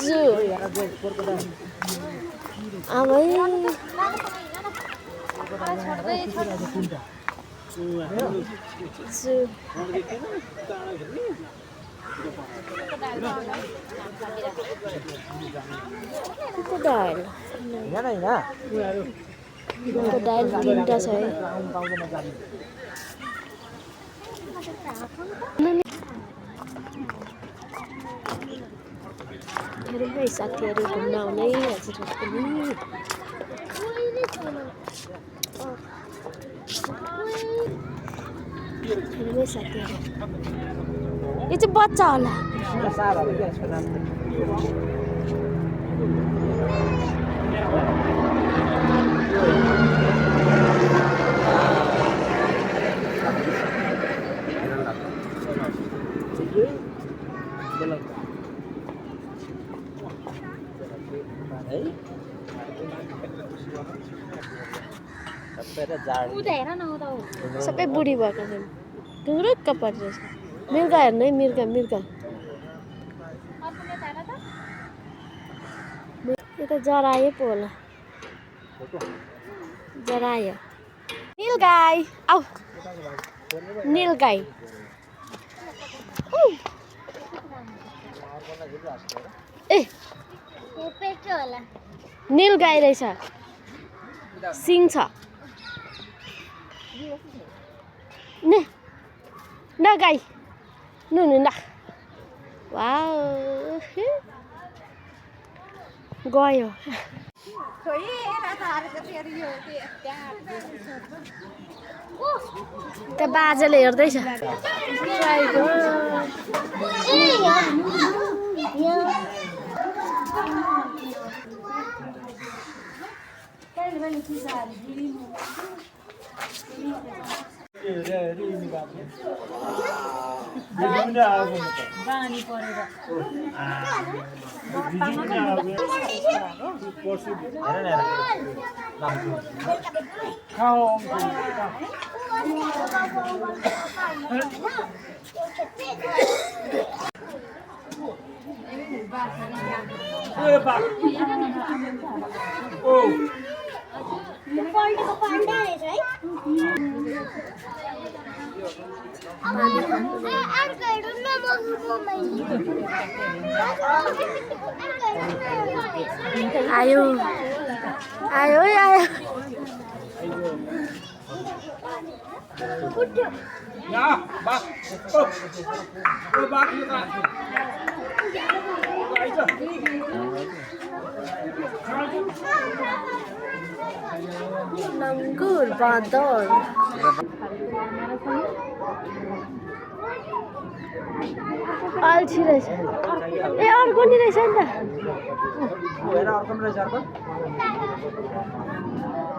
जू आमै जू crocodile crocodile तीनटा छ है हेरौँ है साथीहरू घुम्न आउने हजुरहरू पनि हेरौँ है साथीहरू यो चाहिँ बच्चा होला सबै बुढी भएको छन् ढुङ्ग्रुक्क परिरहेछ मिर्गा हेर्नु है मिर्गा मिर्गा यो त जरायो पो होला जरायो नील गाई आऊ नील गाई ए नील गाई रहेछ सिङ छ Ne, na guy, no no na, wow, गयो त्यो बाजेले हेर्दैछ आयो आयो आयो लङ्गुर बाँदर अल्छी रहेछ ए अर्को नि रहेछ नि त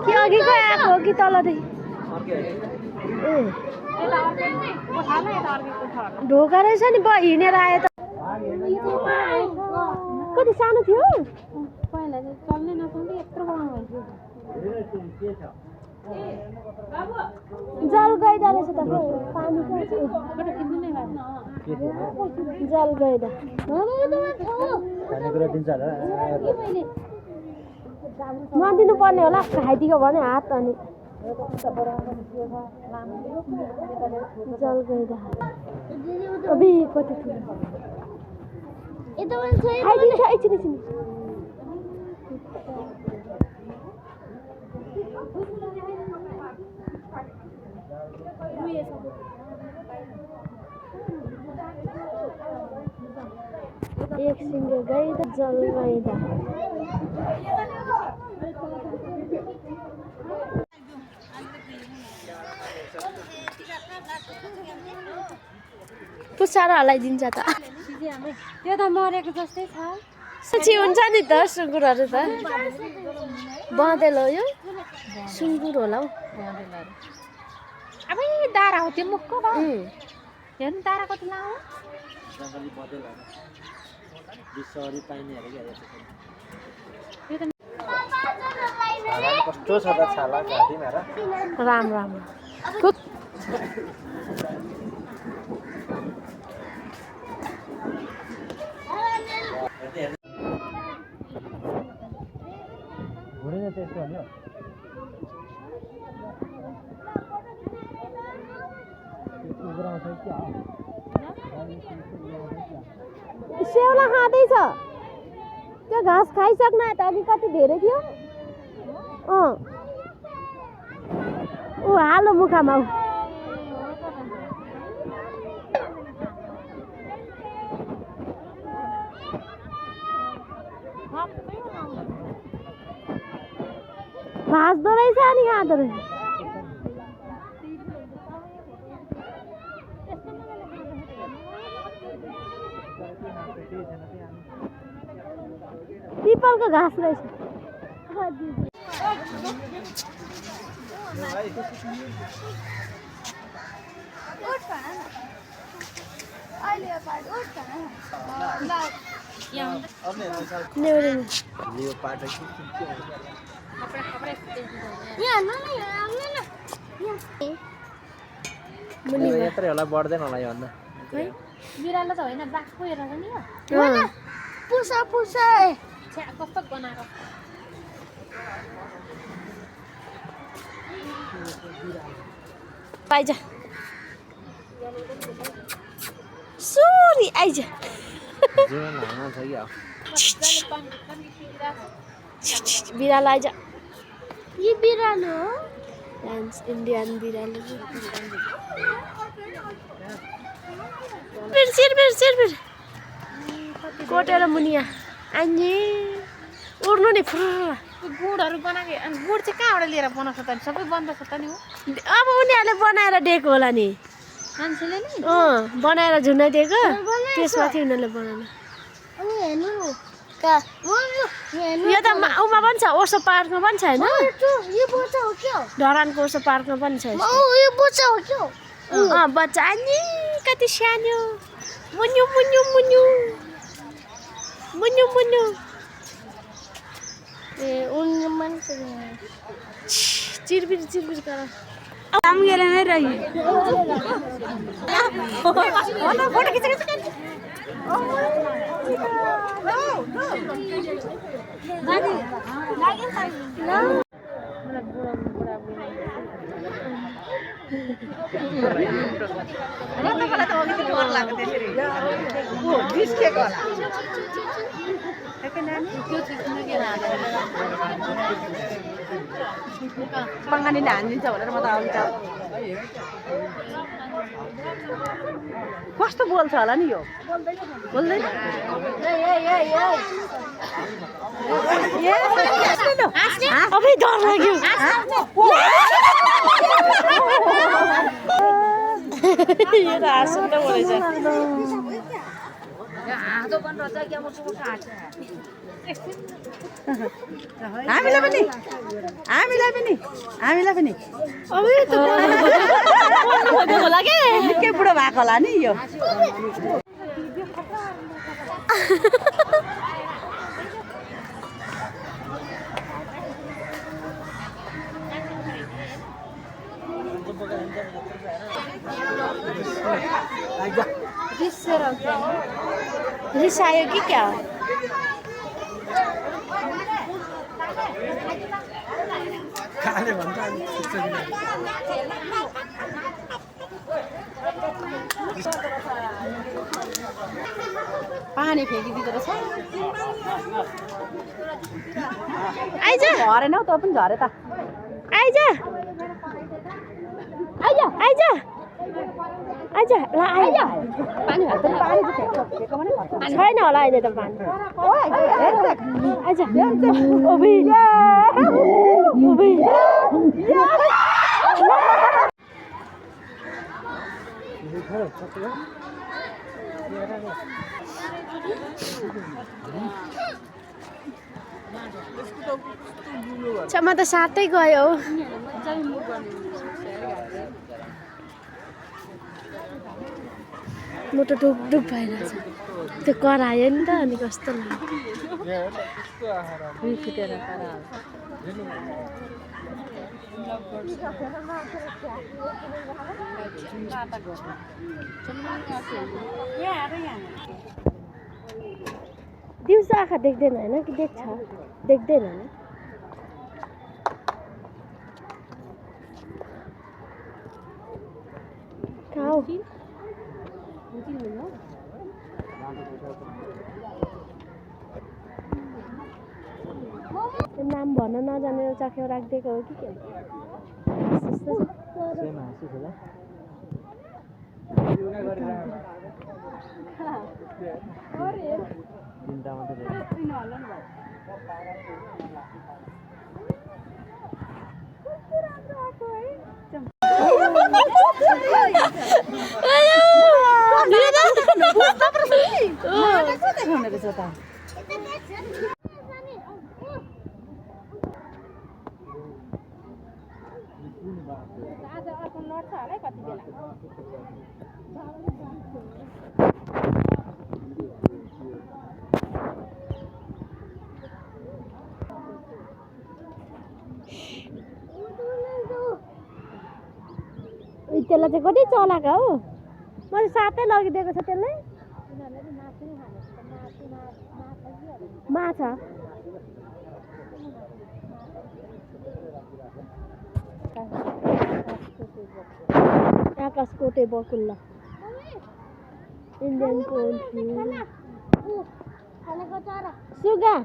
कि अघिको आएको हो कि तलदेखि ए ढोका रहेछ नि हिँडेर आयो त कति सानो थियो पहिला चाहिँ चल्नै नसक्ने यत्रो बनाउनु जल गइदा रहेछ त पानी जल गइदा नदिनु पर्ने होला खाइदिएको भने हात अनि जल गइदा अबि कति ठुलो खाइदिन्छ एकछिन एकछिन एक सिंगे गइदा जल गइदा पुसारा हलाइदिन्छ त त्यो त मरेको जस्तै छ सच्ची हुन्छ नि त सुँगुरहरू त बँदेल हो यो सुँगुर होला हौ अब दारा हो त्यो मुखको हेर्नु दारा कति लामो कस्तो छ त छाला घाँटी मेरा राम राम स्याउला खाँदैछ त्यो घाँस खाइसक्न त अलिकति धेरै थियो ऊ हालो मुखामा भाँच्दो रहेछ अनि खाँदो रहेछ पिपलको घाँस रहेछ यत्रै होला बढ्दैन होला योभन्दा बिरालो त होइन बाघको हेरेर नि पुसा पुसा कस्तो बनाएको आइज सोरी आइज बिरालो आइज यी बिरालो हो इन्डियन बिरालो सिर कोटेर मुनिया आइने उड्नु नि फुर्र गुडहरू बनाएको अनि गुड चाहिँ कहाँबाट लिएर बनाउँछ त सबै बन्द छ त नि हो अब उनीहरूले बनाएर दिएको होला नि मान्छेले नि बनाएर झुन्डाइदिएको त्यसमाथि उनीहरूले बनाउनु यो त उमा पनि छ ओसो पार्कमा पनि छ होइन धरानको ओसो पार्कमा पनि छ बच्चा नि कति सानो मुन्यु मुन्यु मुन्यु मुन्यु मुन्यु ए उन्यु मान्छे चिरबिर गर काम गरेर नै रही फोटो खिचेको पङ्गानीले हानिदिन्छ भनेर म त आउँछ कस्तो बोल्छ होला नि यो बोल्दैन अबै डर लाग्यो यो त हाँस्नु त बोलेछ हामीलाई पनि होला के निकै बुढो भएको होला नि यो रिसायो कि क्या हो पानी फ्याँकिदिँदो रहेछ आइज झरेन हौ त पनि झरे त आइज आइज आइज आइज ल आइज पानी हाल्छ छैन होला अहिले त पानी आइज ओबी ओबी म त साथै गयो म त डुब डुब भइरहेछ त्यो करायो नि त अनि कस्तो दिउँसो आँखा देख्दैन होइन कि देख्छ देख्दैन हौ नाम भन्न नजानेर चख्यो राखिदिएको हो कि के आज अर्को लड्छ होला है कति बेला त्यसलाई चाहिँ कति चलाएको हो मैले सातै लगिदिएको छ त्यसलाई माछा आकाशकोटे बकुल्ला इन्डियन पोल्ट्री सुगा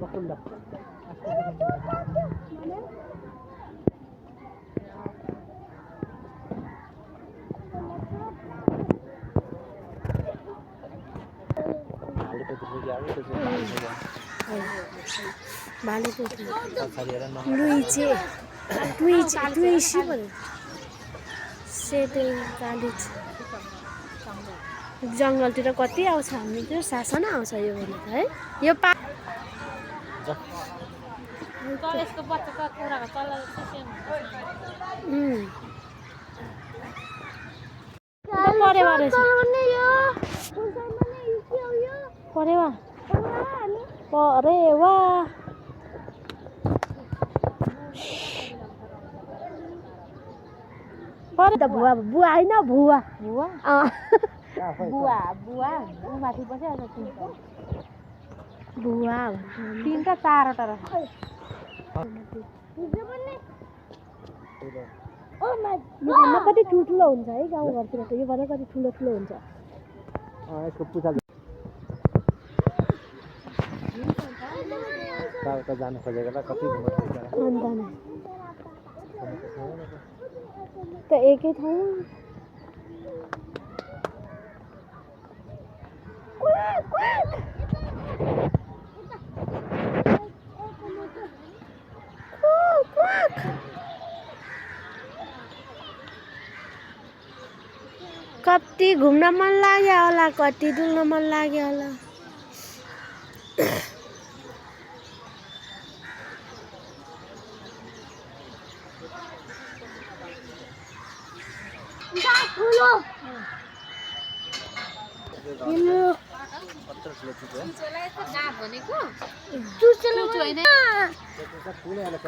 बकुल्ला जङ्गलतिर कति आउँछ हामीतिर शासन आउँछ यो भने त है यो यसको बच्चा त कुराको चल्ला परेवा रहेछ परेवा परेवा परे त भुवा बुवा होइन भुवा बुवा बुवा बुवा माथि बसिहाल्छ भुवा तीनटा चारवटा रहेछ कति ठुल्ठुलो हुन्छ है गाउँघरतिर त यो भन्दा कति ठुलो ठुलो हुन्छ यसको पूजा जानु खोजेको कति त एकै ठाउँ कति घुम्न मन लाग्यो होला कति डुल्न मन लाग्यो होला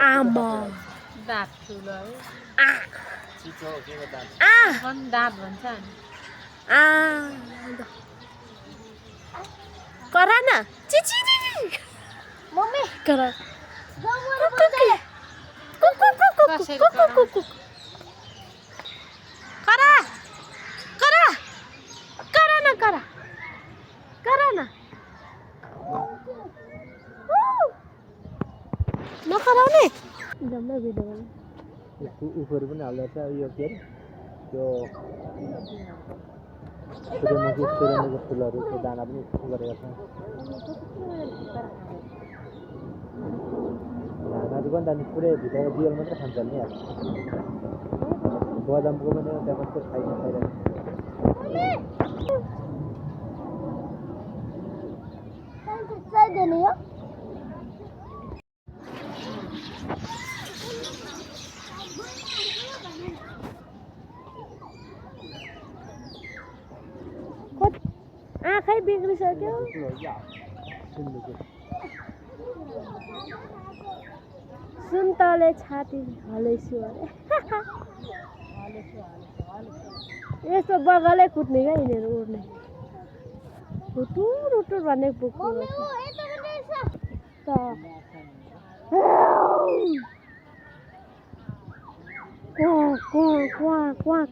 आमा दाँत ठुलो दाँत भन्छ करा न चिची मम्मी करा करा करा करा न करा करा न नकराउने जम्मै भिडियो उफहरू पनि हाल्दा छ यो के त्यो सूर्यमुखी फुलहरूको दाना पनि गरेका छौँ धानहरू पनि त पुरै भित्र दियल मात्रै खान्छ नि अब बदामको पनि त्यहाँ कस्तो खाइरहेको आँखै बिग्रिसक्यो सुन्तले छाती हलेछु अरे यस्तो बगलै कुट्ने क्या यिनीहरू उड्ने रुटुर रुटुर भन्ने पुग्छ क्वाक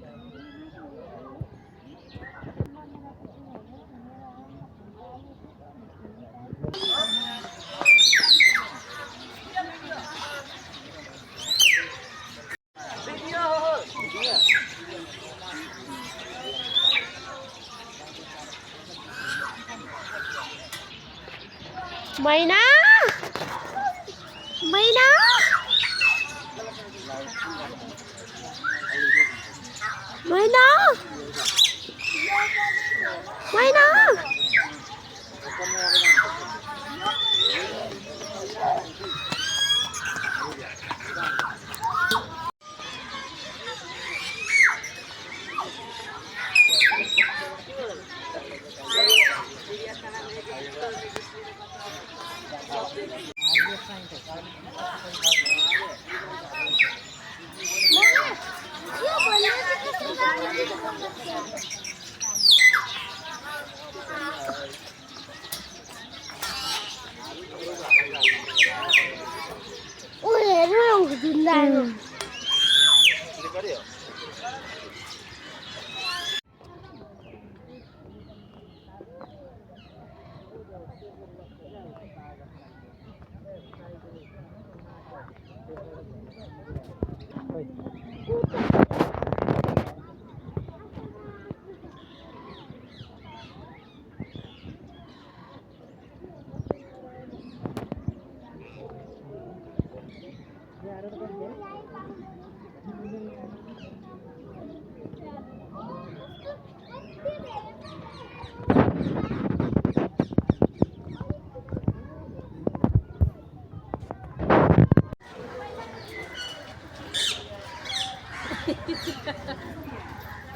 मैना मैना मैना मैना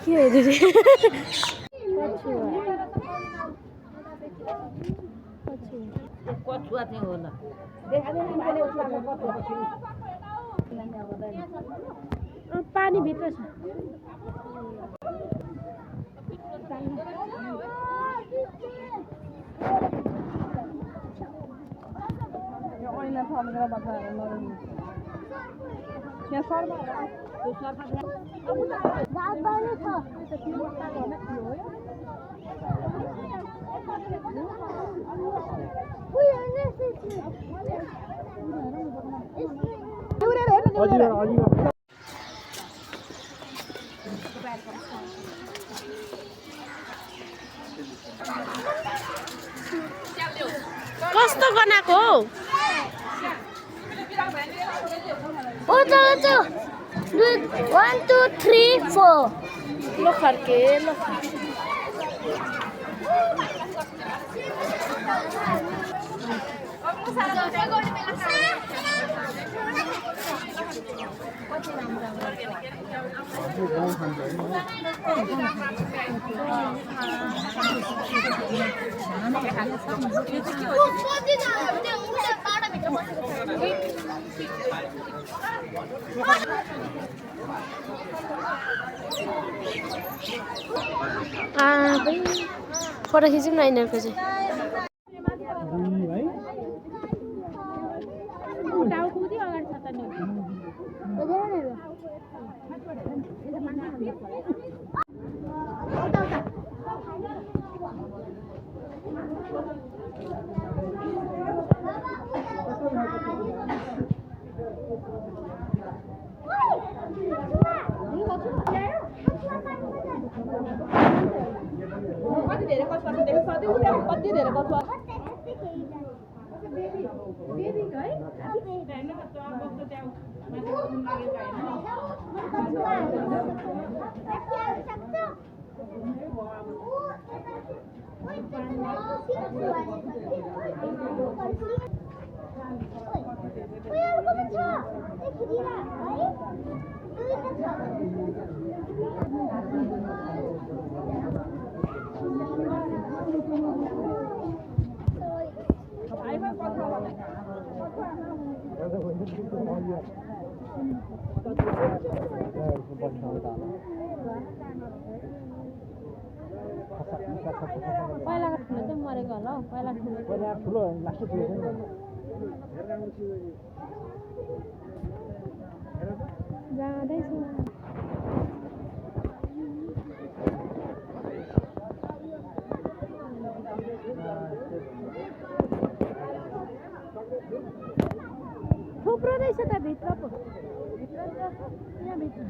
के हो दिदी कछुवा चाहिँ होला पानी भित्र छ कस्तो बनाएको हो 1 2 3 4 लो फर्के लो फोटो खिचौँ न यिनीहरूको चाहिँ पहिलाको ठुलो चाहिँ मरेको होला हौ पहिला ठुलो लास्ट ठुलो जाँदैछु थुप्रो रहेछ त भित्र पो यहाँ भित्र